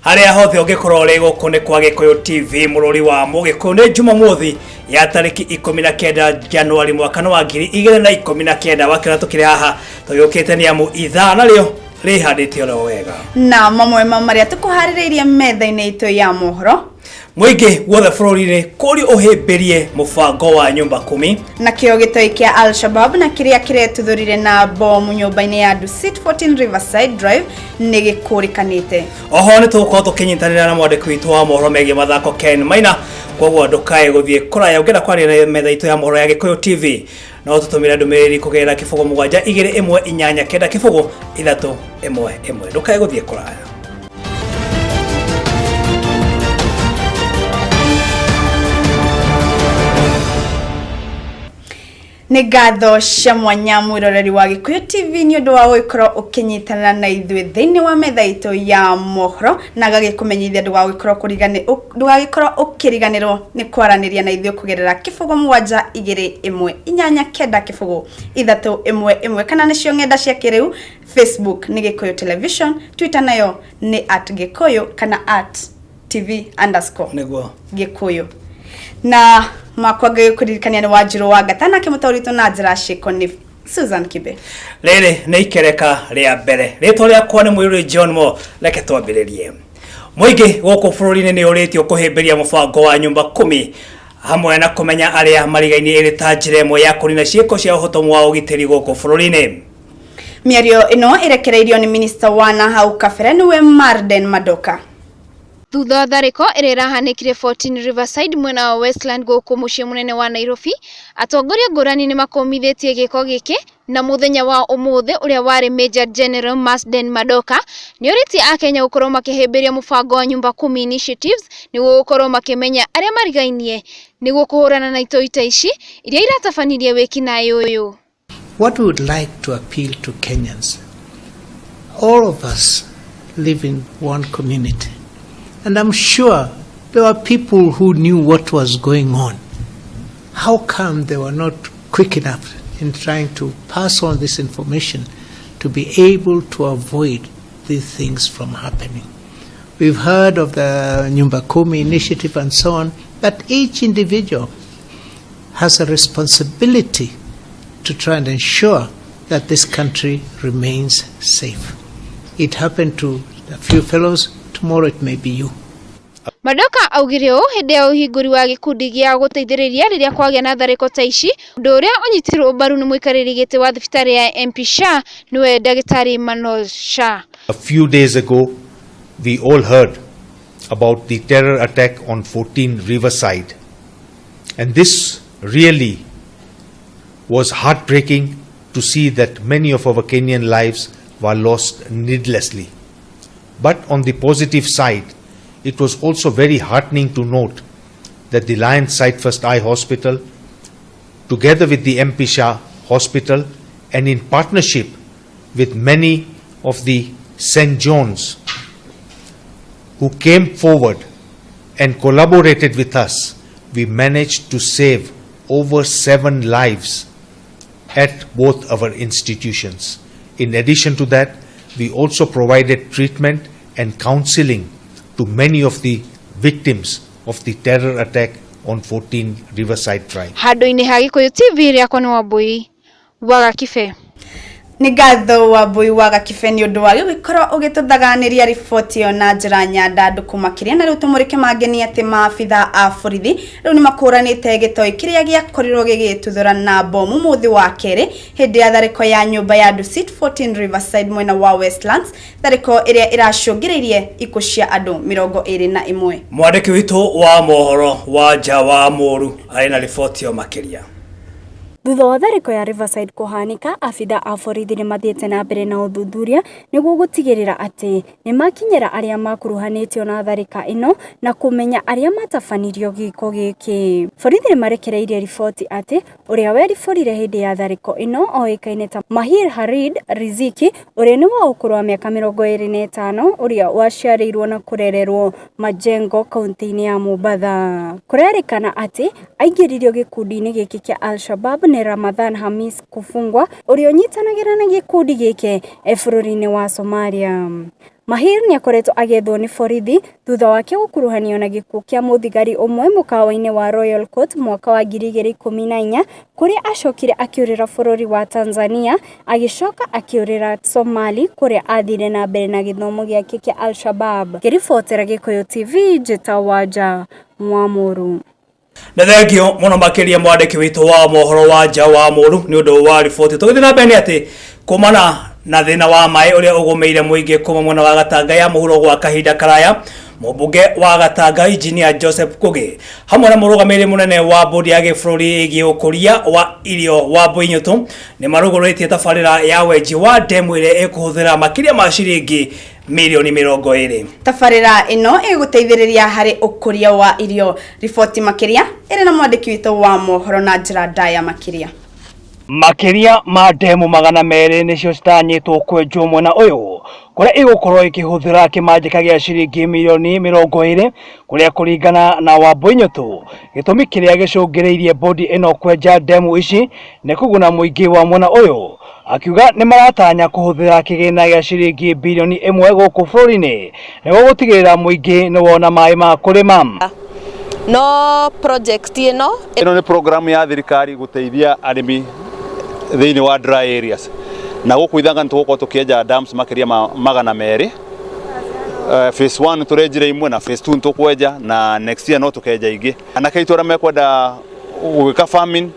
Harĩa hothe ũngĩkorwo ũrĩ, gũkũ nĩ kwa Gĩkũyũ TV, mũrũri wa Mũgĩkũyũ. Nĩ Jumamothi ya tarĩki 19 Januari mwaka wa 2019. Wakĩona tũkĩrĩ haha tũgĩũkĩte nĩ amu ithaa narĩo rĩhandĩte oro wega. Na mamwe ma marĩa tũkũharĩrĩirie metha-inĩ itũ ya mohoro: Mũingĩ guothe bũrũri-inĩ kũri ũhĩmbĩrie mũbango wa nyũmba kumi. Nakĩo gĩtoi kĩa Al-Shabab na kĩrĩa kĩretuthũrire na bomu nyũmba-inĩ ya Dusit 14 Riverside Drive nĩ gĩkũrĩkanĩte. Oho nĩ tũgũkorwo tũkĩnyitanĩra na mwandĩki witũ wa mohoro megiĩ mathako Ken Maina, koguo ndũkae gũthiĩ kũraya. Ũngĩenda kwaria na metha itũ ya mohoro ya Gĩkũyũ TV, no tũtũmĩre ndũmĩrĩri kũgerera 0 7 2 1 8 9 0 3 1 1. Ndũkae gũthiĩ kũraya. Nĩ ngatho cia mwanya, mwĩroreri wa Gĩkũyũ TV, nĩ ũndũ wa gũgĩkorwo ũkĩnyitanĩra na ithuĩ thĩinĩ wa metha itũ ya mohoro, na gagĩkũmenyithia ndũgagĩkorwo ũkĩriganĩrwo nĩ kwaranĩria na ithuĩ kũgerera 0 7 2 1 8 9 0 3 1 1, kana nĩcio ng'enda cia kĩrĩu: Facebook nĩ Gĩkũyũ Television, Twitter nayo nĩ @Gĩkũyũ kana @TV_ Gĩkũyũ. Na makwa ngĩkũririkania nĩ Wanjirũ wa Ngata, nake mũtaũri witũ na njĩra ciĩko nĩ Susan Kibe. Rĩrĩ nĩ ikereka rĩa mbere. Rĩtwa rĩakwa nĩ Mũirũrĩ John Mo. Reke twambĩrĩrie. Mũingĩ gũkũ bũrũri-inĩ nĩ ũrĩtio kũhĩmbĩria mũbango wa nyũmba kumi hamwe na kũmenya arĩa marigainie, ĩrĩ ta njĩra ĩmwe ya kũnina ciĩko cia ũhotomu wa ũgitĩri gũkũ bũrũri-inĩ. Mĩario ĩno ĩrekereirio nĩ minista wa nahau kabere, nĩwe Marden Madoka. Thutha wa tharĩko ĩrĩa ĩrahanĩkire 14 Riverside mwena wa Westland gũkũ mũciĩ mũnene wa Nairobi, atongoria ngũrani nĩ makũmithĩtie gĩko gĩkĩ, na mũthenya wa ũmũthĩ ũrĩa warĩ Major General Marsden Madoka nĩ orĩtie akenya gũkorwo makĩhĩmbĩria mũbango wa Nyumba Kumi Initiatives nĩguo gũkorwo makĩmenya arĩa marigainie, nĩguo kũhũrana na itoi ta ici iria iratabanirie wĩkinaĩ ũyũ. What we would like to appeal to Kenyans, all of us live in one community. And I'm sure there were people who knew what was going on. How come they were not quick enough in trying to pass on this information to be able to avoid these things from happening? We've heard of the Nyumba Kumi initiative and so on, but each individual has a responsibility to try and ensure that this country remains safe. It happened to a few fellows, tomorrow it may be you. Madoka augire ũũ hĩndĩ ya ũhingũri wa gĩkundi gĩa gũteithĩrĩria rĩrĩa kwagĩa na tharĩko ta ici, ũndũ ũrĩa ũnyitirwo mbaru nĩ mũikarĩri gĩtĩ wa thibitarĩ ya MP Shah, nĩwe Ndagĩtarĩ Manoj Shah. A few days ago, we all heard about the terror attack on 14 Riverside. And this really was heartbreaking to see that many of our Kenyan lives were lost needlessly. But on the positive side, it was also very heartening to note that the Lions Sight First Eye Hospital, together with the MP Shah Hospital and in partnership with many of the St. John's who came forward and collaborated with us, we managed to save over seven lives at both our institutions. In addition to that, we also provided treatment and counseling to many of the victims of the terror attack on 14 Riverside Drive. Handũ-inĩ ha Gĩkũyũ TV, rĩakwa nĩ Wambui wa Gakibe. Nĩ ngatho, Wambui wa Gakibe, nĩ ũndũ wa gũgĩkorwo ũgĩtũthaganĩria riboti ĩyo na njĩra nyandandũku makĩria. Na rĩu tũmũrĩke mangĩ nĩ atĩ maabitha a borithi rĩu nĩ makũranĩte gĩtoi kĩrĩa gĩakorirwo gĩgĩtuthũra na bomu mũthĩ wa kerĩ hĩndĩ ya tharĩko ya nyũmba ya Dusit 14 Riverside mwena wa Westlands, tharĩko ĩrĩa ĩracũngĩrĩirie ikuũ cia andũ 21. Mwandĩki witũ wa mohoro wa nja wa Mũru arĩ na riboti ĩyo makĩria. Thutha wa tharĩko ya Riverside kũhanĩka, abitha a borithi nĩ mathiĩte na mbere na ũthuthuria nĩguo gũtigĩrĩra atĩ nĩ makinyĩra arĩa makuruhanĩtio na tharĩka ĩno na kũmenya arĩa matabanirio gĩko gĩkĩ. Borithi nĩ marekereirie riboti atĩ ũrĩa weribũrire hĩndĩ ya tharĩko ĩno oĩkaine ta Mahir Harid Riziki, ũrĩa nĩ wa ũkũrũ wa mĩaka 25, ũrĩa waciarĩirwo na kũrererwo Majengo, kaunti-inĩ ya Mombatha. Kũrerĩkana atĩ aingĩririo gĩkundi-inĩ gĩkĩ kĩa Al-Shabab nĩ Ramadhan Hamis Kufungwa ũrĩa ũnyitanagĩra na gĩkundi gĩkĩ e bũrũri-inĩ wa Somalia. Mahir nĩ akoretwo agĩethwo nĩ borithi thutha wake gũkuruhanio na gĩkuũ kĩa mũthigari ũmwe mũkawa-inĩ wa Royal Court mwaka wa 2014 kũrĩa acokire akĩũrĩra bũrũri wa Tanzania agĩcoka akĩũrĩra Somali kũrĩa athire na mbere na gĩthomo gĩake kĩa Al-Shabab. Ngĩribotera Gĩkũyũ TV njĩta Wanja Mwamũru. Nĩ thengio mũno makĩria mwandĩki witũ wa mohoro wa nja wa mũru nĩ ũndũ wa riboti. Tũgĩthiĩ na mbere nĩ atĩ kumana na thĩna wa maĩ ũrĩa ũgũmĩire mũingĩ kuma mwena wa Gatanga ya mũhuro gwa kahinda karaya, mũmbunge wa Gatanga Engineer Joseph Ngugi hamwe na mũrũgamĩrĩri mũnene wa bodi ya gĩbũrũri ĩgiĩ ũkũria wa irio wa Mbuinyutu nĩ marugũrĩtie tabarĩra ya wenji wa ndemu ĩrĩa ĩkũhũthĩra makĩria ma ciringi mirioni 20. Tabarĩra ĩno ĩgũteithĩrĩria harĩ ũkũria wa irio. Riboti makĩria ĩrĩ na mwandĩki witũ wa mohoro na njĩra ndaya makĩria. Makĩria ma ndemu 200 nĩcio citanyĩtwo kwenjwo mwena ũyũ kũrĩa ĩgũkorwo ĩkĩhũthĩra kĩmanjĩka gĩa ciringi mirioni 20 kũrĩa kũringana na Wambũinyũtũ gĩtũmi kĩrĩa gĩcũngĩrĩirie bodi ĩno kwenja ndemu ici nĩ kũguna mũingĩ wa mwena ũyũ. Akiuga nĩ maratanya kũhũthĩra kĩgĩna gĩa ciringi bilioni 1 gũkũ bũrũri-inĩ nĩguo gũtigĩrĩra mũingĩ nĩ wona maĩ ma kũrĩma. No project ĩno nĩ program ya thirikari gũteithia arĩmi thĩinĩ wa dry areas na gũkũ Ithanga nĩ tũgũkorwo tũkĩenja dams makĩria ma 200. Phase 1 tũrenjire imwe na phase 2 tũkwenja na next year no tũkenja ingĩ. Anake aitũ arĩa mekwenda gwĩka farming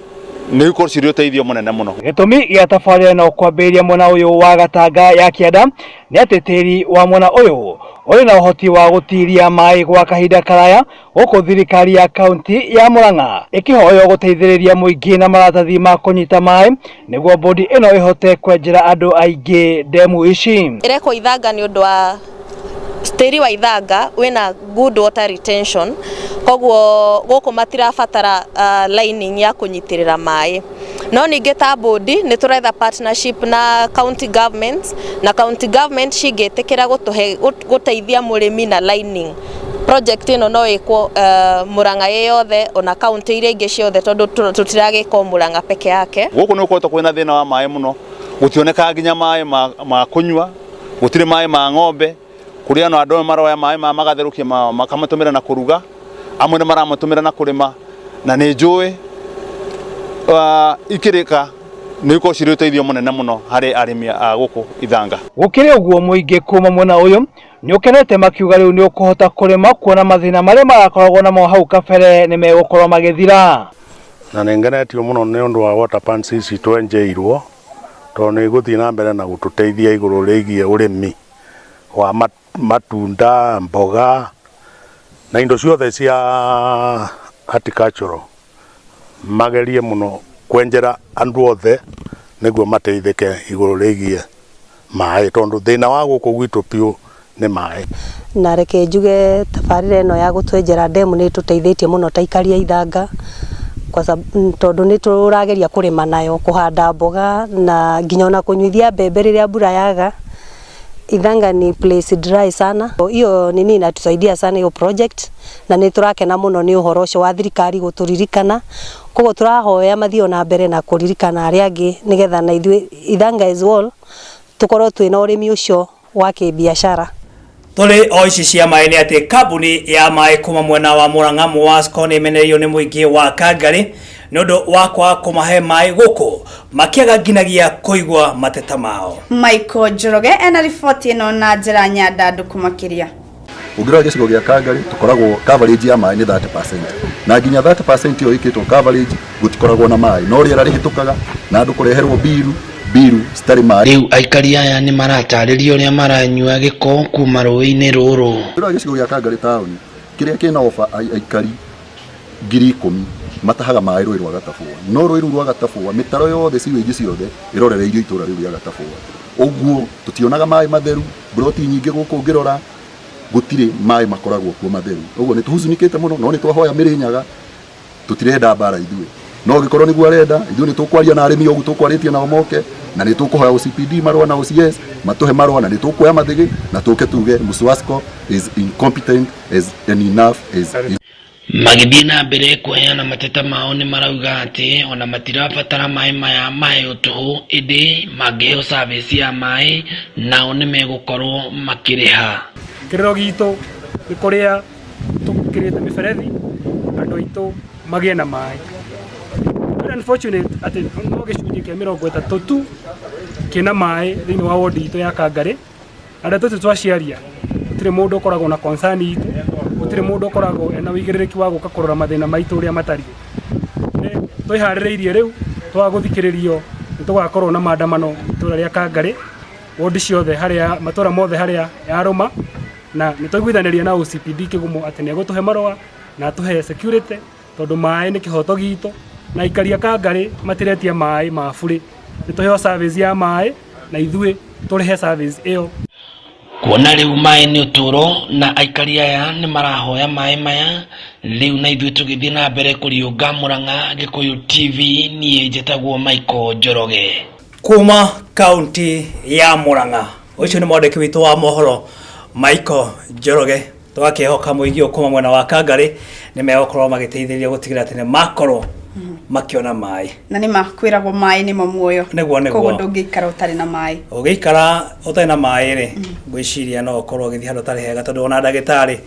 nĩ ikorwo cirĩ ũteithio mũnene mũno. Gĩtũmi gĩa tabarĩra ĩno kwambĩrĩria mwena ũyũ wa Gatanga ya kĩanda nĩ atĩ tĩri wa mwena ũyũ ũrĩ na ũhoti wa gũtiria maĩ gwa kahinda karaya gũkũ thirikari ya kaunti ya Murang'a ĩkĩhoywo gũteithĩrĩria mũingĩ na maratathi ma kũnyita maĩ nĩguo bodi ĩno ĩhote kwenjera andũ aingĩ ndemu ici. Ĩrekwo Ithanga nĩ ũndũ wa tĩri wa Ithanga wĩna good water retention, koguo gũkũ matirabatara lining ya kũnyitĩrĩra maĩ. No ningĩ ta bodi nĩ tũretha partnership na county governments, na county government cingĩtĩkĩra gũteithia mũrĩmi na lining. Project ĩno no ĩkwo Murang'a ĩ yothe ona county iria ingĩ ciothe tondũ tũtiragĩka Murang'a peke yake. Gũkũ nĩ gũkoretwo kwĩna thĩna wa maĩ mũno, gũtionekaga nginya maĩ ma kũnyua, gũtirĩ maĩ ma ng'ombe, kũrĩa no andũ maroya maĩ ma magatherũkia makamatũmĩra na kũruga, amwe nĩ maramatũmĩra na kũrĩma, na nĩ njũĩ ikĩrĩka nĩ ikorwo cirĩ ũteithio mũnene mũno harĩ arĩmi a gũkũ Ithanga. Gũkĩrĩ ũguo mũingĩ kuma mwena ũyũ nĩ ũkenete makiuga rĩu nĩ ũkũhota kũrĩma kuona mathĩna marĩa marakoragwo namo hau kabere nĩ megũkorwo magĩthira. Na nĩ ngenetio mũno nĩ ũndũ wa water pans ici twenjeirwo tondũ nĩ igũthiĩ na mbere na gũtũteithia igũrũ rĩgiĩ ũrĩmi wa matunda, mboga na indo ciothe cia horticultural. Magerie mũno kwenjera andũ othe nĩguo mateithĩke igũrũ rĩgiĩ maĩ tondũ thĩna wa gũkũ gwitũ piũ nĩ maĩ. Na reke njuge tabarĩra ĩno ya gũtwenjera ndemu nĩ ĩtũteithĩtie mũno ta aikari a Ithanga tondũ nĩ tũrageria kũrĩma nayo, kũhanda mboga na nginya ona kũnyuithia mbembe rĩrĩa mbura yaga. Ithanga ni place dry sana. Hiyo nini inatusaidia sana hiyo project na nĩ tũrakena mũno nĩ ũhoro ũcio wa thirikari gũtũririkana. Koguo tũrahoya mathiĩ na mbere na kũririkana arĩa angĩ nĩgetha na ithuĩ Ithanga as well tũkorwo twĩna ũrĩmi ũcio wa kĩbiacara. Tũrĩ o ici cia maĩ nĩ atĩ kambuni ya maĩ kuma mwena wa Murang'a Muwasco nĩ ĩmenereirio nĩ mũingĩ wa Kangarĩ nĩ ũndũ wa kwaga kũmahe maĩ gũkũ makĩaga nginagia kũigua mateta mao. Michael Njoroge ena riboti ĩno na njĩra nyandandũku makĩria. Ũngĩrora gĩcigo gĩa Kangarĩ tũkoragwo coverage ya maĩ nĩ 30% na nginya 30% ĩyo ĩkĩtwo coverage gũtikoragwo na maĩ no rĩera rĩhĩtũkaga na andũ kũreherwo biru citarĩ maĩ. Rĩu aikari aya nĩ maratarĩria ũrĩa maranyua gĩko kuma rũĩ-inĩ rũrũ. Ũngĩrora gĩcigo gĩa Kangarĩ taũni kĩrĩa kĩna oba aikari 10,000 matahaga maĩ rũĩ rwa Gatabũa, no rũĩ rũu rwa Gatabũa mĩtaro yothe sewage ciothe ĩrorereirio itũra rĩu rĩa Gatabũa, ũguo tũtionaga maĩ matheru. Mburoti nyingĩ gũkũ ũngĩrora gũtirĩ maĩ makoragwo kuo matheru, ũguo nĩ tũhuzunikĩte mũno, no nĩ twahoya Mĩrĩnyaga tũtirenda mbara ithuĩ, no angĩkorwo nĩguo arenda ithuĩ nĩ tũkwaria na arĩmi ũguo tũkwarĩtie nao moke, na nĩ tũkũhoya OCPD marũa na OCS matũhe marũa, na nĩ tũkuoya mathĩgĩ na tũke tuge Muswasco is incompetent as and enough as. Magĩthiĩ na mbere kũheana mateta mao nĩ marauga atĩ ona matirabatara maĩ maya maheo tũhũ ĩndĩ mangĩheo service ya maĩ nao nĩ megũkorwo makĩrĩha. Kĩrĩro gitũ nĩ kũrĩa tũkĩrĩte mĩberethi andũ aitũ magĩe na maĩ. Very unfortunate atĩ no gĩcunjĩ kĩa 30 tu kĩna maĩ thĩinĩ wa wodi itũ ya Kangarĩ. Na ndeto icio twaciaria gũtirĩ mũndũ ũkoragwo na concern itũ, gũtirĩ mũndũ ũkoragwo ena ũigĩrĩrĩki wa gũka kũrora mathĩna maitũ ũrĩa matariĩ. Nĩ twĩharĩrĩirie rĩu twaga gũthikĩrĩrio nĩ tũgakorwo na maandamano itũra rĩa Kangarĩ, wodi ciothe harĩa matũra mothe harĩa yarũma, na nĩ twaiguithanĩria na OCPD Kĩgumo atĩ nĩ egũtũhe marũa na atũhe security tondũ maĩ nĩ kĩhoto gitũ, na aikari a Kangarĩ matiretia maĩ ma burĩ, nĩ tũheo service ya maĩ na ithuĩ tũrĩhe service ĩyo. Kuona rĩu maĩ nĩ ũtũũro na aikari aya nĩ marahoya maĩ maya, rĩu na ithuĩ tũgĩthiĩ na mbere kũriũnga Mũrang'a Gĩkũyũ TV, niĩ njĩtagwo Michael Njoroge. Kuma kaunti ya Murang'a ũcio nĩ mwandĩki witũ wa mohoro Michael Njoroge. Tũgakĩhoka mũingĩ ũyũ kuma mwena wa Kangarĩ nĩ megũkorwo magĩteithĩrĩria gũtigĩrĩra atĩ nĩ makorwo makĩona maĩ. Na nĩ ma kwĩragwo maĩ nĩmo muoyo. Nĩguo, nĩguo. Koguo ndũngĩikara ũtarĩ na maĩ. Ũngĩikara ũtarĩ na maĩ rĩ, ngwĩciria no ũkorwo ũgĩthiĩ handũ hatarĩ hega, tondũ ona ndagĩtarĩ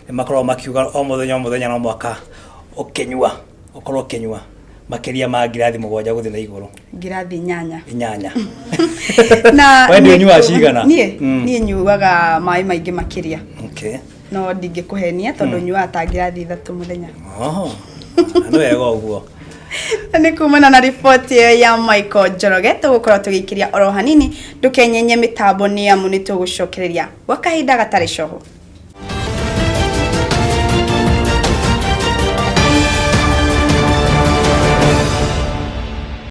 nĩ makoragwo makiuga o mũthenya o mũthenya no mũhaka ũkĩnyua, ũkorwo ũkĩnyua makĩria ma ngirathi 7 gũthiĩ na igũrũ. Ngirathi 8. 8. Na We ndũnyuaga cigana? Niĩ niĩ nyuaga maĩ maingĩ makĩria. No ndingĩkũhenia tondũ nyuaga ta ngirathi 3 mũthenya. Oho. Nĩ wega ũguo. Na nĩ kumana na riboti ĩyo ya Michael Njoroge tũgũkorwo tũgĩikĩria oro hanini, ndũkenyenye mĩtambo nĩ amu nĩ tũgũcokereria gwa kahinda gatarĩ coho.